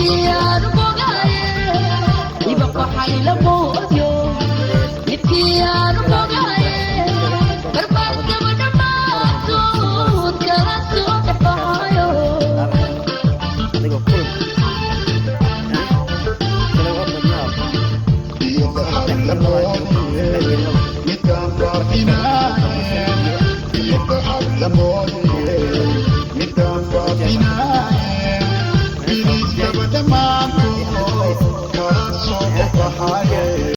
Midkii aan bogaaye iba qaxay la moodyo, midkii aan bogaaye barbaarkaba dhammaantood kala soo dhexbaxayo. Adigoo kulul Iyo dahab la moodiye midkaan faafinaaye, iyo dahab la moodiye midkaan faafinaaye, biliskaba dhammaantood.